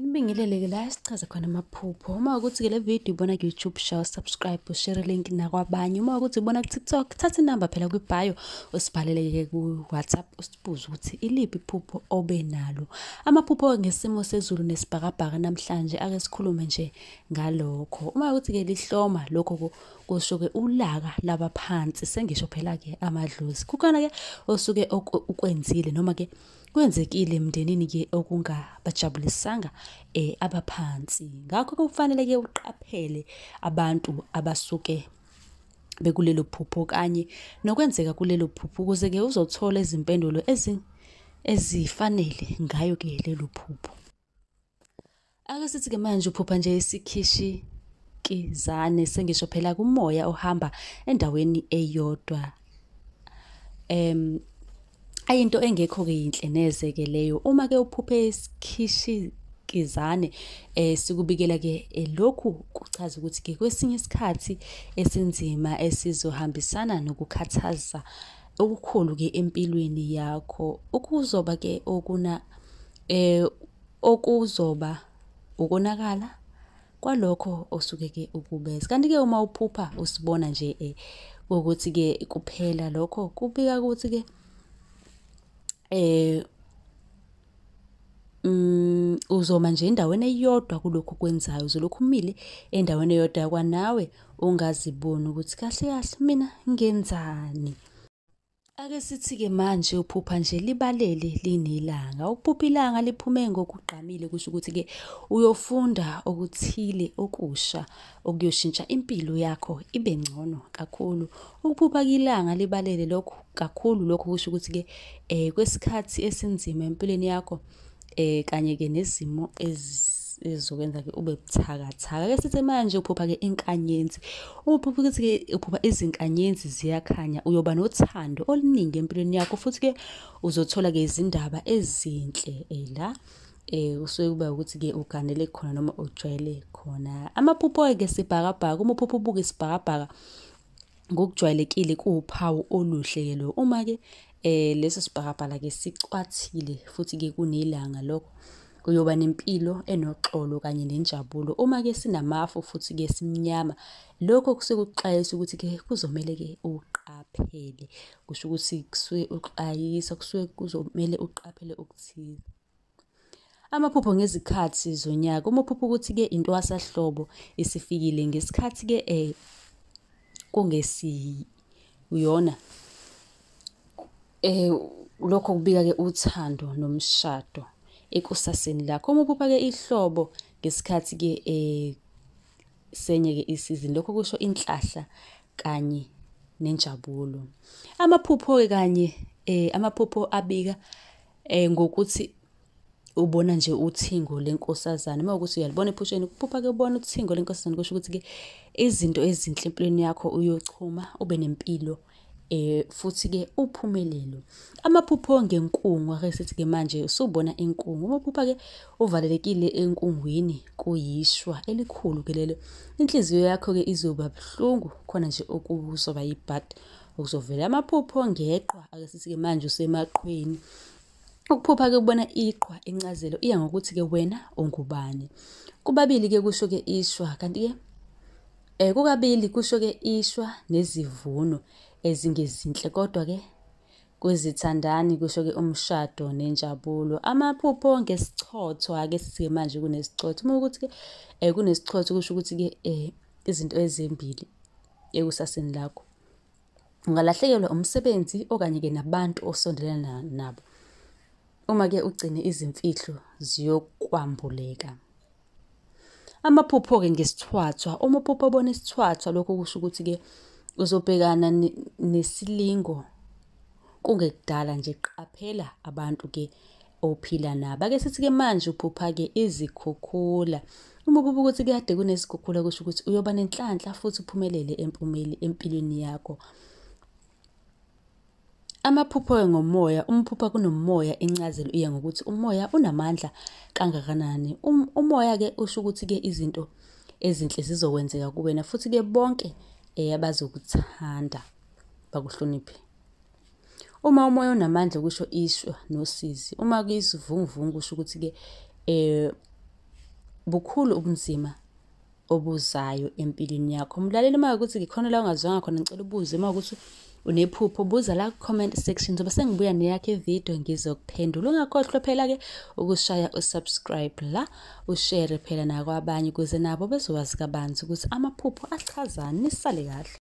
Ngibingelele-ke la esichaza khona amaphupho. Uma ukuthi-ke le video ubona ku-YouTube, share, subscribe, ushare link nakwabanye. Uma ukuthi ubona ku-TikTok, thatha inamba phela kwi-bio usibhalele-ke ku-WhatsApp usibuze ukuthi iliphi iphupho obe nalo. Amaphupho ngesimo sezulu nesibhakabhaka namhlanje ake sikhulume nje ngalokho. Uma ukuthi-ke lihloma lokho kusho-ke ulaka labaphansi, sengisho phela-ke amadlozi. Kukhona-ke osuke ukwenzile noma-ke kwenzekile emndenini-ke okungabajabulisanga abaphansi. Ngakho kufanele-ke uqaphele abantu abasuke bekulelo phupho kanye nokwenzeka kulelo phupho ukuze-ke uzothola izimpendulo ezifanele ngayo-ke lelo phupho. Ake sithi-ke manje uphupha nje isikhishikizane, sengisho phela kumoya ohamba endaweni eyodwa. Ayinto engekho-ke yinhle neze-ke leyo. Uma-ke uphuphe isikhishikizane sikubikela-ke lokhu kuchaza ukuthi-ke kwesinye isikhathi esinzima esizohambisana nokukhathaza okukhulu-ke empilweni yakho. Okuzoba-ke okuna okuzoba ukonakala kwalokho osuke-ke ukubeza. Kanti-ke uma uphupha usibona nje ukuthi-ke kuphela lokho kubika ukuthi-ke uzoma nje endaweni eyodwa kulokhu okwenzayo, uzolokhu umile endaweni eyodwa kwanawe ungaziboni ukuthi kahle kahle mina ngenzani. Ake sithi-ke manje uphupha nje libalele linelanga. Ukuphupha ilanga liphume ngokugqamile kusho ukuthi-ke uyofunda okuthile okusha okuyoshintsha impilo yakho ibe ngcono kakhulu. Ukuphupha-ke ilanga libalele lokhu kakhulu, lokhu kusho ukuthi-ke kwesikhathi esinzima empilweni yakho kanye-ke nezimo ezizokwenza-ke ube buthakathaka. Ake sithi manje uphupha-ke inkanyenzi. Uphupha ukuthi-ke uphupha izinkanyenzi ziyakhanya, uyoba nothando oluningi empilweni yakho futhi-ke uzothola-ke izindaba ezinhle la usuke kuba ukuthi-ke uganele khona noma ujwayele khona. Amaphupho-ke sibhakabhaka, uma uphupha ubuka isibhakabhaka ngokujwayelekile kuwuphawu oluhle-ke lo. Uma-ke leso sibhakabhaka-ke sicwathile futhi-ke kunelanga, lokho uyoba nempilo enoxolo kanye nenjabulo. Uma-ke sinamafu futhi-ke simnyama, lokho kusuke kuxwayisa ukuthi-ke kuzomele-ke uqaphele. Kusho ukuthi kusuke uxwayisa, kusuke kuzomele uqaphele okuthile. Amaphupho ngezikhathi zonyaka. Uma uphupha ukuthi-ke intwasahlobo isifikile ngesikhathi-ke kungesiyona, lokho kubika-ke uthando nomshado ekusaseni lakho. Uma uphupha-ke ihlobo ngesikhathi-ke senye-ke isizini, lokho kusho inhlahla kanye nenjabulo. Amaphupho-ke kanye amaphupho abika ngokuthi ubona nje uthingo lenkosazane. Uma ukuthi uyalibona ephusheni, ukuphupha-ke ubona uthingo lenkosazane kusho ukuthi-ke izinto ezinhle empilweni yakho uyochuma, ube nempilo futhi-ke uphumelele. Amaphupho ngenkungu, ake sithi-ke manje usubona inkungu. Uma uphupha-ke uvalelekile enkungwini kuyishwa elikhulu-ke lelo. Inhliziyo yakho-ke izoba buhlungu, khona nje okuzoba yibhadi okuzovela. Amaphupho ngeqhwa, ake sithi-ke manje usemaqhweni. Ukuphupha-ke ubona iqhwa, incazelo iya ngokuthi-ke wena ungubani. Kubabili-ke kusho-ke ishwa, kanti-ke kukabili kusho-ke ishwa nezivuno ezingezinhle, kodwa-ke kwezithandani kusho-ke umshado nenjabulo. Amaphupho ngesichotho, ake sithi-ke manje kunesichotho. Uma ukuthi-ke kunesichotho kusho ukuthi-ke izinto ezimbili ekusaseni lakho. Ungalahlekelwa umsebenzi okanye-ke nabantu osondelana nabo. Uma-ke ugcine izimfihlo ziyokwambuleka. Amaphupho-ke ngesithwathwa. Uma uphupha ubona isithwathwa, lokho kusho ukuthi-ke uzobhekana nesilingo kungekudala nje. Qaphela abantu-ke ophila nabo. Ake sithi-ke manje uphupha-ke izikhukhula. Uma uphupha ukuthi kade kunesikhukhula kusho ukuthi uyoba nenhlanhla futhi uphumelele empilweni yakho. Amaphupho ngomoya. Uma uphupha kunomoya, incazelo iya ngokuthi umoya unamandla kangakanani. Umoya-ke usho ukuthi-ke izinto ezinhle zizokwenzeka kuwena futhi-ke bonke abazokuthanda bakuhloniphe. Uma umoya unamandla kusho ishwa nosizi. Uma kuyisivunguvungu kusho ukuthi-ke Bukhulu ubunzima obuzayo empilweni yakho. Mlaleli, uma kuwukuthi ngikhona la ungazwanga khona, ngicela ubuze. Uma kuwukuthi unephupho, buza la ku-comment section. Ngizobe sengibuya neyakho ividiyo ngizokuphendula. Ungakhohlwa phela-ke ukushaya u-subscribe la, ushare phela nakwabanye ukuze nabo bezowazi kabanzi ukuthi amaphupho achazani. Nisale kahle.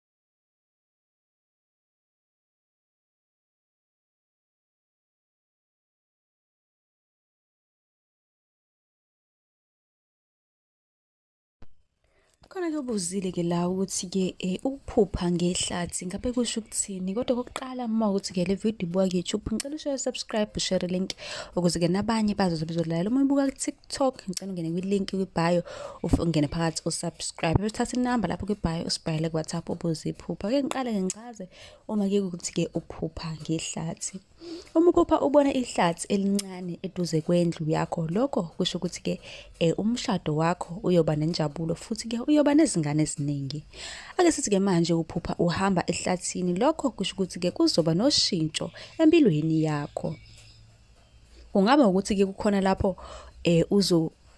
Khona-ke ubuzile-ke la ukuthi-ke ukuphupha ngehlathi ngabe kusho ukuthini? Kodwa okokuqala uma ukuthi-ke le video ibuka ku-YouTube, ngicela ushaye subscribe, ushare link ukuze-ke nabanye bazoze bezolalela. Uma uyibuka ku-TikTok, ngicela ungene kwi-link kwi-bio, ungene phakathi usubscribe. Bese uthatha inamba lapho kwi-bio usibhalele ku-WhatsApp ubuze iphupha. Ake ngiqale-ke ngichaze uma-ke kuwukuthi-ke uphupha ngehlathi. Uma uphupha ubona ihlathi elincane eduze kwendlu yakho, lokho kusho ukuthi-ke umshado wakho uyoba nenjabulo futhi-ke uyoba nezingane eziningi. Ake sithi-ke manje uphupha uhamba ehlathini, lokho kusho ukuthi-ke kuzoba noshintsho empilweni yakho. Kungaba ukuthi-ke kukhona lapho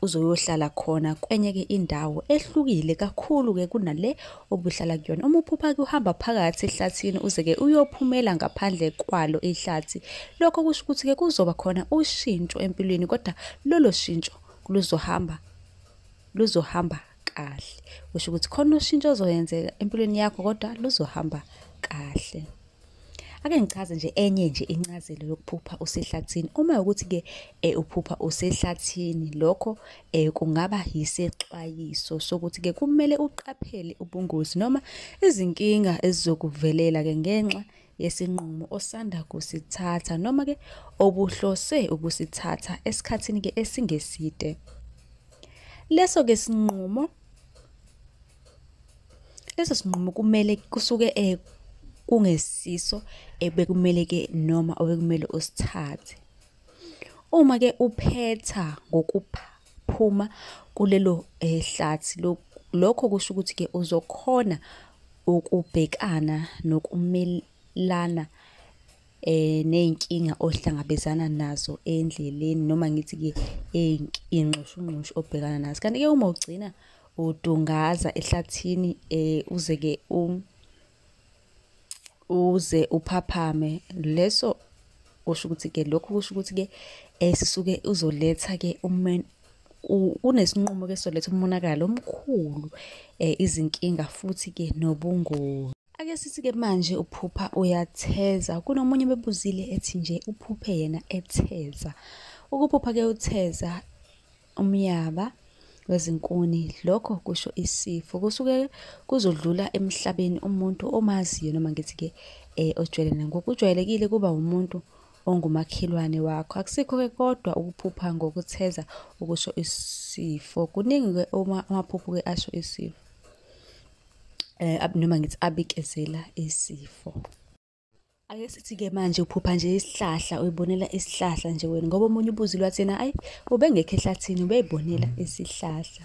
uzoyohlala khona kwenye-ke indawo ehlukile kakhulu-ke kunale obuhlala kuyona. Uma uphupha-ke uhamba phakathi ehlathini uze-ke uyophumela ngaphandle kwalo ihlathi, lokho kusho ukuthi-ke kuzoba khona ushintsho empilweni, kodwa lolo shintsho luzohamba kahle. Kusho ukuthi khona ushintsho ozoyenzeka empilweni yakho, kodwa luzohamba kahle. Ake ngichaze nje enye nje incazelo yokuphupha usehlathini. Uma ukuthi-ke uphupha usehlathini, lokho kungaba yisexwayiso sokuthi-ke kumele uqaphele ubungozi noma izinkinga ezizokuvelela-ke ngenxa yesinqumo osanda kusithatha noma-ke obuhlose ukusithatha esikhathini-ke esingeside. Leso-ke sinqumo, leso sinqumo kumele kusuke kungesiso ebekumele-ke noma obekumele usithathe. Uma-ke uphetha ngokuphuma kulelo hlathi, lokho kusho ukuthi-ke uzokhona ukubhekana nokumelana ney'nkinga ohlangabezana nazo endleleni, noma ngithi-ke iy'nxushunxushu obhekana nazo. Kanti-ke uma ugcina udungaza ehlathini uze-ke uze uphaphame, leso kusho ukuthi-ke lokho kusho ukuthi-ke sisuke uzoletha-ke kunesinqumo-ke esizoletha umonakalo omkhulu, izinkinga futhi-ke nobungozi. Ake sithi-ke manje uphupha uyatheza. Kunomunye obebuzile ethi nje uphuphe yena etheza. Ukuphupha-ke utheza umyaba wezinkuni, lokho kusho isifo. Kusuke kuzodlula emhlabeni umuntu omaziyo, noma ngithi-ke ojwayelene. Ngokujwayelekile kuba umuntu ongumakhelwane wakho. Akusikho-ke kodwa ukuphupha ngokutheza ukusho isifo. Kuningi-ke uma amaphupho-ke asho isifo, noma ngithi abikezela isifo. Ake sithi-ke manje uphupha nje isihlahla, uyibonela isihlahla nje wena, ngoba omunye ubuzile wathi yena ayi ubengekho ehlathini, ubeyibonela isihlahla.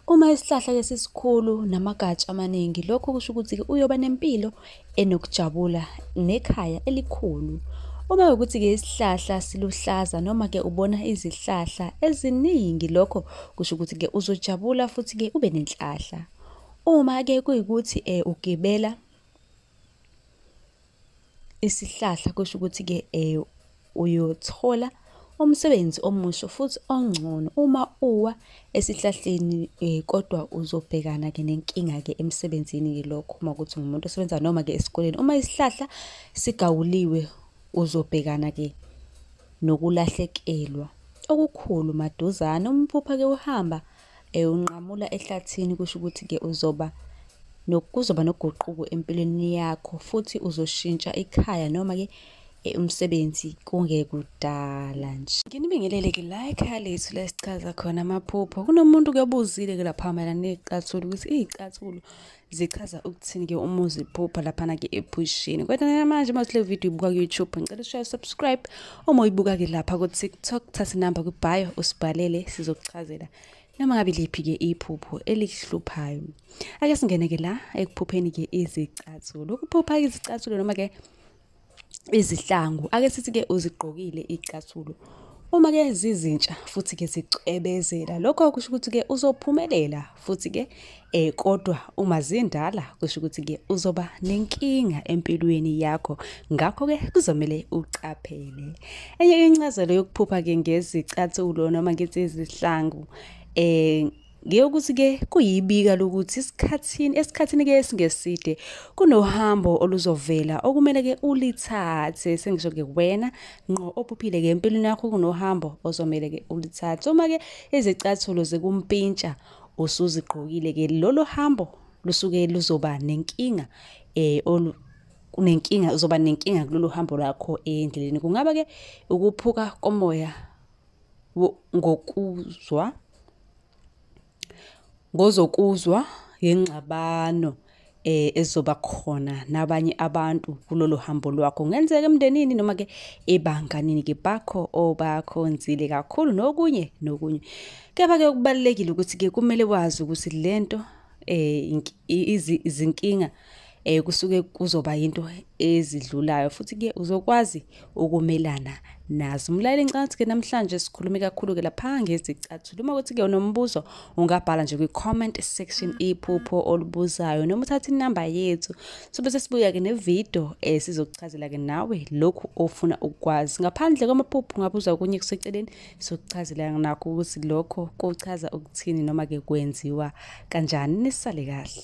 Uma isihlahla-ke sisikhulu namagatsha amaningi, lokho kusho ukuthi-ke uyoba nempilo enokujabula nekhaya elikhulu. Uma kuwukuthi-ke isihlahla siluhlaza noma-ke ubona izihlahla eziningi, lokho kusho ukuthi-ke uzojabula futhi-ke ube nenhlahla. Uma-ke kuyikuthi ugibela isihlahla, kusho ukuthi-ke uyothola umsebenzi omusha futhi ongcono. Uma uwa esihlahleni kodwa uzobhekana-ke nenkinga-ke emsebenzini-ke lokho, uma kuwukuthi ungumuntu osebenza noma-ke esikoleni. Uma isihlahla sigawuliwe, uzobhekana-ke nokulahlekelwa okukhulu maduzane. Uma uphupha-ke uhamba unqamula ehlathini, kusho ukuthi-ke uzoba kuzoba noguquko empilweni yakho futhi uzoshintsha ikhaya noma-ke umsebenzi kungekudala nje. Nginibingelele-ke la ekhaya lethu la esichaza khona amaphupho. Kunomuntu-ke obuzile-ke lapha mayelana ney'cathulo, ukuthi iy'cathulo zichaza ukuthini-ke uma uziphupha laphana-ke ephusheni. Kodwa manje uma le video ibuka ku-YouTube, ngicela ushaye subscribe. Uma uyibuka-ke lapha ku-TikTok, thatha inamba kwi-bio usibhalele, sizokuchazela noma ngabe liphi-ke iphupho elikuhluphayo. Ake singene-ke la ekuphupheni-ke izicathulo. Ukuphupha izicathulo noma-ke izihlangu, ake sithi-ke uzigqokile iy'cathulo, Uma-ke zizintsha futhi-ke zicwebezela, lokho kusho ukuthi-ke uzophumelela futhi-ke kodwa uma zindala kusho ukuthi-ke uzoba nenkinga empilweni yakho. Ngakho-ke kuzomele uqaphele. Enye incazelo yokuphupha-ke ngezicathulo noma ngithi izihlangu ngeyokuthi-ke kuyibika lokuthi esikhathini-ke esingeside kunohambo oluzovela okumele-ke ulithathe. Sengisho-ke wena ngqo ophuphile-ke empilweni yakho kunohambo ozomele-ke ulithathe. Uma-ke izicathulo zikumpintsha usuzigqokile-ke, lolo hambo lusuke luzoba nenkinga kunenkinga, uzoba nenkinga kulolu hambo lwakho endleleni. Kungaba-ke ukuphuka komoya ngokuzwa ngozokuzwa ngengxabano ezoba khona nabanye abantu kulolu hambo lwakho. Kungenzeka emndenini noma-ke ebanganini-ke bakho obakhonzile kakhulu nokunye nokunye. Kepha-ke kubalulekile ukuthi-ke kumele wazi ukuthi lento izinkinga kusuke kuzoba yinto ezidlulayo futhi-ke uzokwazi ukumelana nazo. Mlaleli, ngicabanga ukuthi-ke namhlanje sikhulume kakhulu-ke lapha ngezicathulo. Uma kuthi-ke unombuzo ungabhala nje kwi-comment section iphupho olubuzayo noma uthathe inamba yethu. Sobe sesibuya-ke nevidiyo sizokuchazela-ke nawe lokhu ofuna ukukwazi. Ngaphandle kwamaphupho ungabuza okunye kuseceleni, sokuchazela nakho ukuthi lokho kuchaza ukuthini noma-ke kwenziwa kanjani. Nisale kahle.